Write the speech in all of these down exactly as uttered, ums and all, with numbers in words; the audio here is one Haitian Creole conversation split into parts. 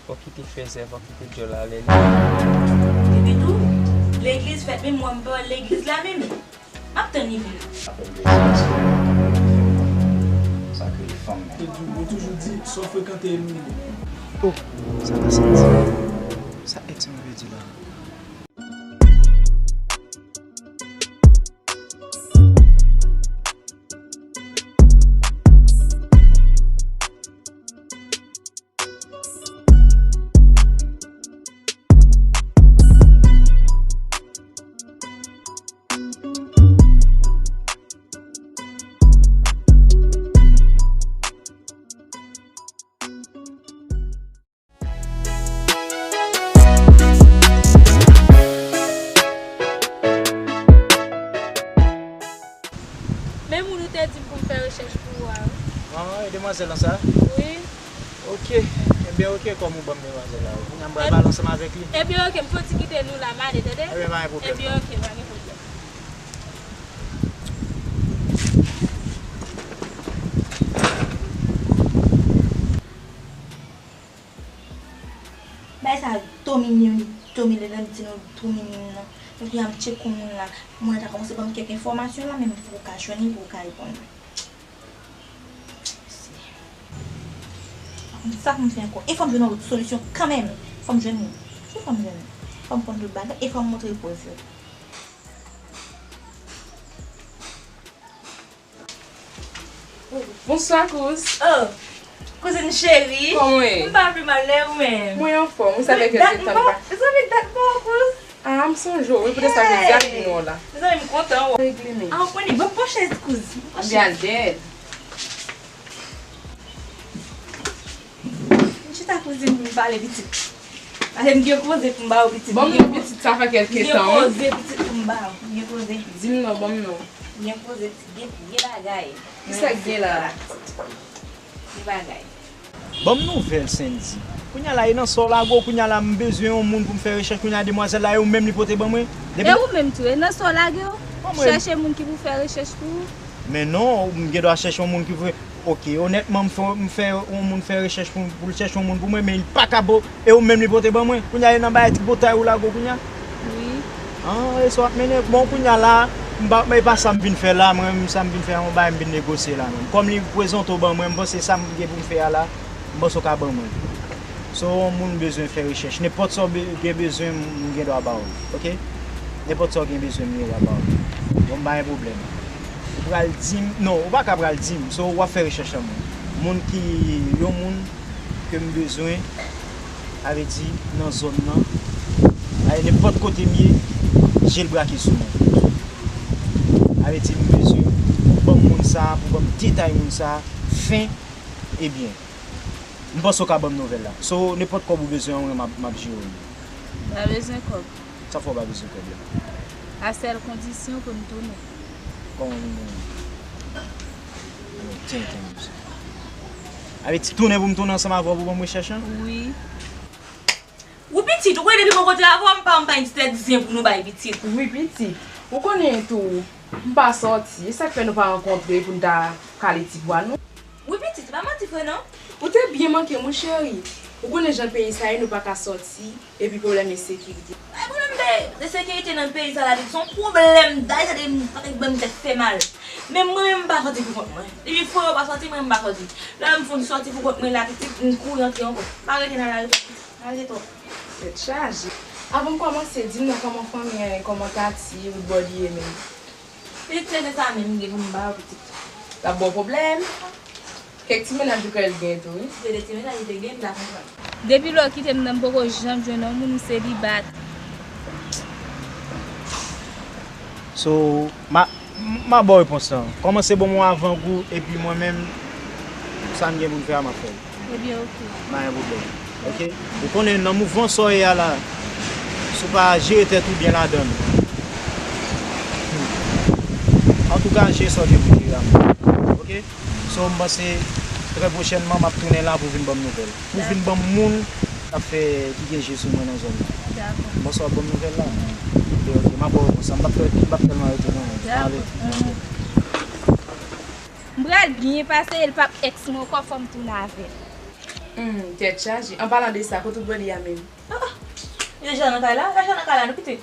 Fò kite fè zèv, fò kite djòl ale li. Epi tou, legliz fèt menm, mwen m pa al legliz la menm. M ap tann li vini. Sa fè m plezi paske sa kreye fanm nan. Yo toujou di, sa w frekante e nou ye. Oh, sa m santi. Sa èks mwen pèdi la. Men moun ou te di m pou m fè rechèch pou ou a, wi. Ah, e demwazèl lan sa? Wi. Ok. Ebyen, ok, kòm ou ban m demwazèl la, wi. Kounye a m pral pale ansanm avèk li. Ebyen, ok, m fè yon ti kite nou la, m ale, tande? Ebyen, pa gen pwoblèm, non. Ebyen, ok, pa gen pwoblèm. Bay sa domine, domine, lè m di nou domine nan. Men kounye a m tcheke yon moun la. Moun nan ta kòmanse ban m kèk enfòmasyon la, men m poko ka jwenn li pou ka reponn mwen. Sa pou m fè ankò? E fò m jwenn yon lòt solisyon kanmenm. Fò m jwenn li. Wi, fò m jwenn li. Fò m konn tout bagay e fò m montre prèv yo. Bonswa, kouz. Oh, kouzin cheri. Kòman w ye? M pa pi mal, e ou menm? Mwen anfòm. Ou savè ke se tan pa. Sa fè dat m pa wè w, kouz. Ah, m sonje w, wi, poutèt sa jodi a ki m wè w la. Mezanmi, m kontan wè w. Regle men. Ah, ou konnen, ban m pran chèz, kouz. Ban m pran chèz. Ann al dèyè. M chita kouzin pou m pale pitit. Pale m gen koze pou m ba ou pitit. Ban m non pitit, sa fè kèlke tan, wi. M gen koze pitit pou m ba ou. M gen koze. Di m non, ban m non. M gen koze pitit, gen, gen bagay. Kisa k gen la? Gen bagay. Ban m nouvèl, Sendy. Kounye a la, e nan sa w lage w, kounye a la, m bezwen yon moun pou m fè rechèch, kounye a demwazèl la, e ou menm li pote ban mwen. Depi. E ou menm tou, e nan sa w lage w? Ban mwen. Chèche moun ki pou fè rechèch pou ou. Men non, m gen dwa chèche yon moun ki pou fè Ok, onètman, m fè, m fè yon moun fè rechèch pou, pou l chèche yon moun pou mwen, men li pa ka bo-, e ou menm li pote ban mwen. Kounye a, e nan bagay tripotay ou lage w kounye a? Wi. Ah, e sa w ap mennen. Bon, kounye a la, m pa, e pa sa m vin fè la, mwen, sa m vin fè, yon bagay m vin negosye la, menm. Kòm li prezante w ban mwen, m panse sa m gen pou m fè a la, m panse w ka ban mwen. So, yon moun bezwen fè rechèch. Nenpòt sa w be-, gen bezwen, m gen dwa ba w li, oke? Nenpòt sa w gen bezwen, m gen dwa ba w li. Bon, m pa gen pwoblèm. Ou pral di m, non, ou pa ka pral di m. So, w ap fè rechèch lan mwen. Moun ki, yon moun ke m bezwen, sa vle di, nan zòn nan, ale nenpòt kote m ye, je l brake sou mwen. Sa vle di, m bezwen pou ban m moun sa, pou ban m detay moun sa, fen e byen. M panse w ka ban m nouvèl la. So, nenpòt kòb ou bezwen an, mwen, m ap, m ap jere w li. M pa bezwen kòb. Sa fè w pa bezwen kòb la? A sèl kondisyon pou n tounen. Kòman pou n tounen? Tenten, mesye. Avè ti tounen pou m tounen ansanm avè w pou ban m rechèch lan? Wi. Wi, pitit, ou konnen depi mwen kontre avè w, m pa, m pa gen ti tèt zen pou nou bay pitit. Wi, pitit. Ou konnen tou, m pa sòti. E sa k fè nou pa rankontre pou n ta kale ti bwa nou? Wi, pitit, se pa manti vre, non. Ou te byen manke m, wi, cheri. Ou konnen jan peyi sa ye, nou pa ka sòti, epi pwoblèm ensekirite. Ay, pwoblèm de, de sekirite nan peyi sa la, se yon pwoblèm, dayè sa de, sa de ban m tèt fè mal. Men mwen menm, m pa sòti pou kont mwen. Depi frè yo pa sòti, mwen, m pa sòti. Lè m fin sòti pou kont mwen la, pitit, m kouri antre ankò. M pa rete nan lari, pitit. M rete twòp. Tèt chaje. Avan m kòmanse, di m non, kòman fanmi an ye, kòman Tati, Woodbody ye menm? Pitit, se sa menm m gen pou m ba w, pitit. L ap ba w pwoblèm? Kèk ti mennaj ou kwè l gen tou, wi. Se de ti mennaj li te gen, m ta konprann. Depi lè w kite m nan, m poko janm jwenn yon moun, m selibat. So, m a, m a ba w repons lan. Kòmanse ban m yon avangou, epi mwen menm, sa m gen pou m fè a, m ap fè l. Ebyen, oke. Pa gen pwoblèm. Oke? Ou konnen nan mouvman sa w ye a la, si w pa jere tèt ou byen ladan l. Antouka, jere sa w gen pou jere a, oke? So, m panse, trè pwochènman, m ap tounen la pou vin ban m nouvèl. Pou vin ban m moun k ap fè, ki gen je sou mwen nan zòn nan. Dakò. M panse w ap ban m nouvèl la. Ebyen, oke, m ap ba w repons lan. M p ap fè, m p ap tèlman rete, non. Dakò. Ale. M pral byen pase e l p ap èks mwen ankò, fò m tounen avè l. Hmm, tèt chaje. An palan de sa, kote Woodbody a menm? Ah, ah. Li deja nan kay la? Li deja nan kay la, nou kite.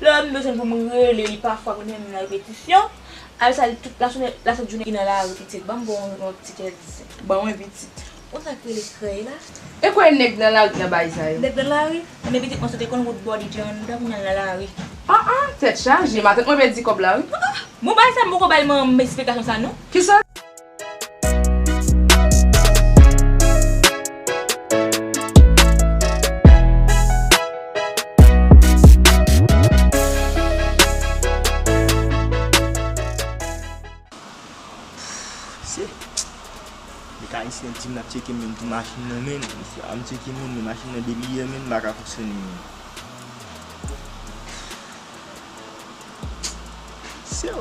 Lè m bezwen pou m rele li pafwa pou li menm nan repetisyon. Al sa li tout lasounen, lasent jounen li nan lari pitit. Ban m bon yon ti kè di. Ban mwen pitit. Ou sa k rele krèy la? E kwè nèg nan lari nan bay sa yo? Nèg nan lari? Men pitit mwen sot te konn Woodbody te anndan, kounye a l nan lari. Ah, ah, tèt chaje, matant mwen pèdi kòb la wi. Ah, ah. Bon, bay sa m poko bay manman m esplikasyon sa non. Kisa? Se nèg ayisyen di m l ap tcheke menm pou machin nan menm. Misye ap tcheke menm, men machin nan debliyè menm, li pa ka fonksyone menm. Se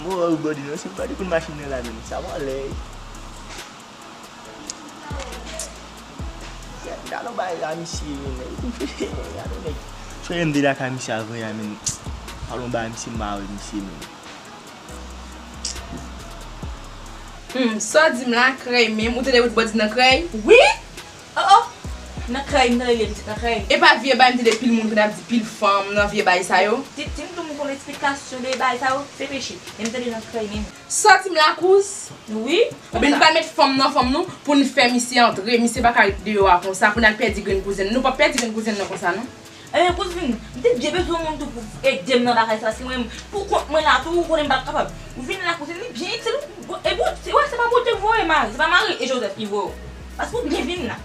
mwen wè Woodbody non, se pa depi machin nan la menm. Sa pa lè. Gade yon bagay la misye menm. Gade yon nèg. Fè m te lakay misye avan yè menm. Gade yon bagay misye mare misye menm. Hmm, sa w di m la, krèy menm, ou tande Woodbody nan krèy? Wi! Oh, oh! Nan krèy, m tande li, pitit nan krèy. E pa vye bagay m tande pil moun konn ap di pil fanm nan vye bagay sa yo. Ti, ti m tou m konn esplikasyon de bagay sa yo, se peche. Men m tande nan krèy menm. Sa w di m la kouz? Wi. Oubyen nou pral met fanm nan fanm nou pou n fè misye antre, misye pa ka ret deyò a konsa, pou n al pèdi grenn kouzen. Nou p ap pèdi grenn kouzen nan konsa non. Ebyen kouzin, m te byen bezwen yon moun tou pou ede m nan bagay sa, paske mwen, pou kont mwen la tou, ou konnen m p ap kapab. Ou vin la kouzin, li byen itil, e bon, se, wè, se pa Bondye k voye Mari, se pa Mari e Jozèf ki voye w. Paske ou byen vin la.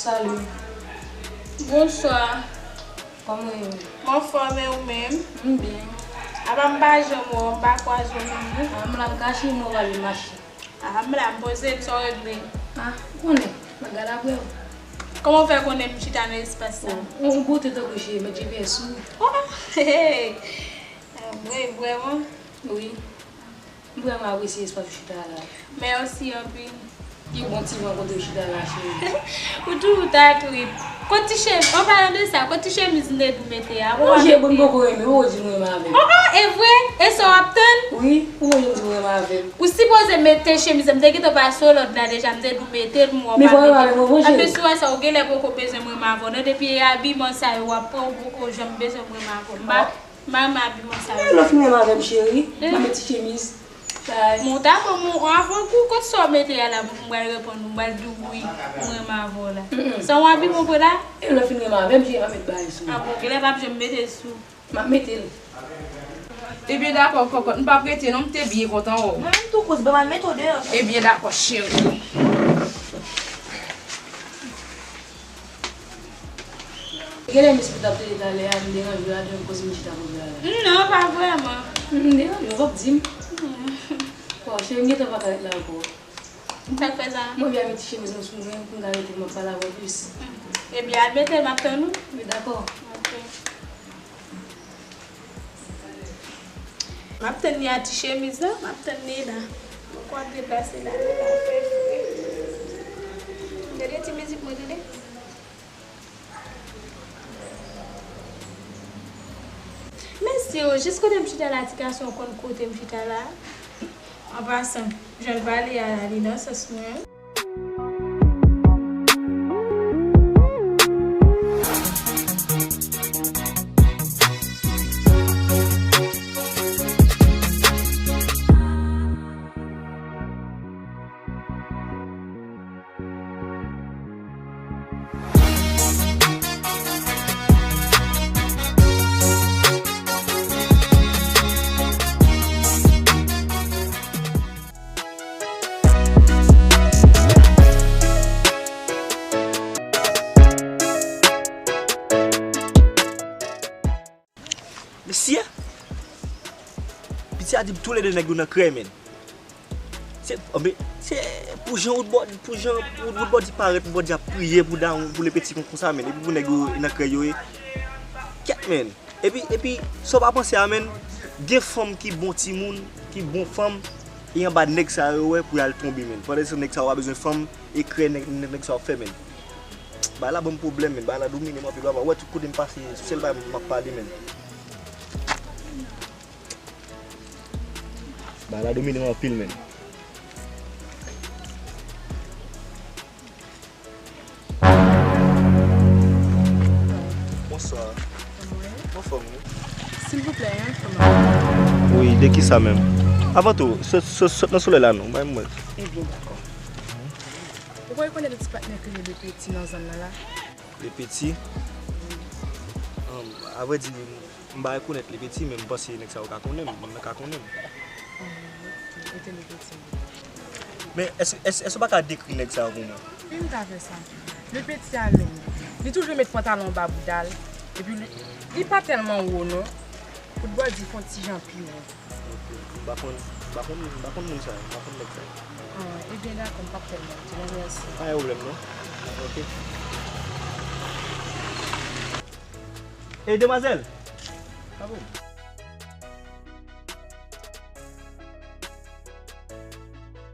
Salut. Bonswa. Kòman w ye? M anfòm, e ou menm? M byen. Apa m pa janm wè w, m pa kwaze w menm non. A, m la m kache, m wè w pral vin mache. A, m la m poze m, sa w regle? A, ou konnen, bagay la bwè w. Kòman w fè konnen m chita nan espas sa? O, yon bote tankou cheri, met G P S sou ou. O, he, he. A, vre, vrèman? Wi. M vrèman apresye espas ou chita la. Mèsi anpil. Ki bon ti van kote w chita la, cheri. Ou toujou ta trip. Kot ti chemiz, an palan de sa, kot ti chemiz m te di w mete a? Monchè, bon, m poko renmen, ou di m renmen avè m. O, o, e vre? E sa w ap tann? Wi, ou konn di m renmen avè m. Ou sipoze mete chemiz la, m te gentan pase w lòd la deja, m te di w mete l, m wè w pa mete l. Men fò w renmen avè m, monchè. Anplis, ou wè sa, ou genlè poko bezwen m renmen avè w, non, depi e abiman sa yo w ap pran, ou poko janm bezwen m renmen avè w. M pa, m pa renmen abiman sa yo. Men lè w fin renmen avè m, cheri, m a met ti chemiz. Bon, w ta ban m yon avan kou, kot sa w mete a la pou m pral reponn ou, m pral di w wi, m renmen avè w la. Sa yon abiman w pran la? E lè w fin renmen avè m, cheri, m a met bagay sou ou. A bon, genlè p ap janm mete l sou. M ap mete l. Ebyen dakò, kòkòt, m p ap rete non, m te byen kontan wè w. Mwen menm tou kouz, ban m al mete w deyò. Ebyen dakò, cheri. Genlè Miss Pita ap tande talè a, m deranje w, atann koz m chita kote a la. Non, pa vrèman. M deranje w, fòk di m. Waw, cheri, m gentan pa ka ret la ankò. Sa k fè sa? Mwen vin avèk ti chemiz mwen sou mwen, pou m ka rete, m ap pale avè w plis. Ebyen, al mete l, m ap tann ou. Wi, dakò. Ok. M ap tann li a ti chemiz la, m ap tann li la. Mwen kwè ap deplase la, li la fè fre. Gade ti mizik mwen tande. Mèsi o, jis kote m chita la, ti gason w konn kote m chita la. An pasan, jan l pale a la, li nan sans mwen. Mesye, piti a di toulède nèg yo nan krèy, menn. Se, anben, se pou jan Woodbody, pou jan Woodbody parèt, Woodbody ap priye pou dawonn, pou lepeti konsa, menn. Epi pou nèg yo nan krèy yo ye. Kèt, menn. Epi, epi, sa w pa panse a, menn, gen fanm ki bon timoun, ki bon fanm, E anba nèg sa yo wè pou y al tonbe, menn. Pandan se nèg sa yo pa bezwen fanm, e krè nèg, nèg, nèg sa yo fè, menn. Bagay la ban m pwoblèm, menn. Bagay la domine m anpil, papa. Wè tout kote m pase, sèl bagay m ap pale, menn. Bagay la domine m anpil, menn. Bonswa. Mwen anfòm, wi. Silvouplè, yon enfòmasyon. Wi, de kisa menm? Avan tou, sot, sot, sot nan solèy la non, bay mwen. Ebyen, dakò. Ou pa rekonèt yon ti patnè ki rele Lepeti nan zòn nan la? Lepeti? Anm, avrèdi, m pa rekonèt Lepeti, men m panse nèg sa yo ka konnen m, moun nan ka konnen m. Anm, ok, rete Lepeti. Men èske, èske, èske w pa ka dekri nèg sa yo pou mwen? Wi, m ka fè sa. Lepeti a menm, li toujou met pantalon anba bouda l, epi li, li pa tèlman wo non. Foutbòl di fon ti jan pi wo. Ok. M pa konn, m pa konn, m pa konn moun sa yo, m pa konn nèg sa yo. Ah, ebyen dakò, m p ap fè l non. Mèsi. Pa gen pwoblèm non. Ok. Ey, demwazèl! Sa bon?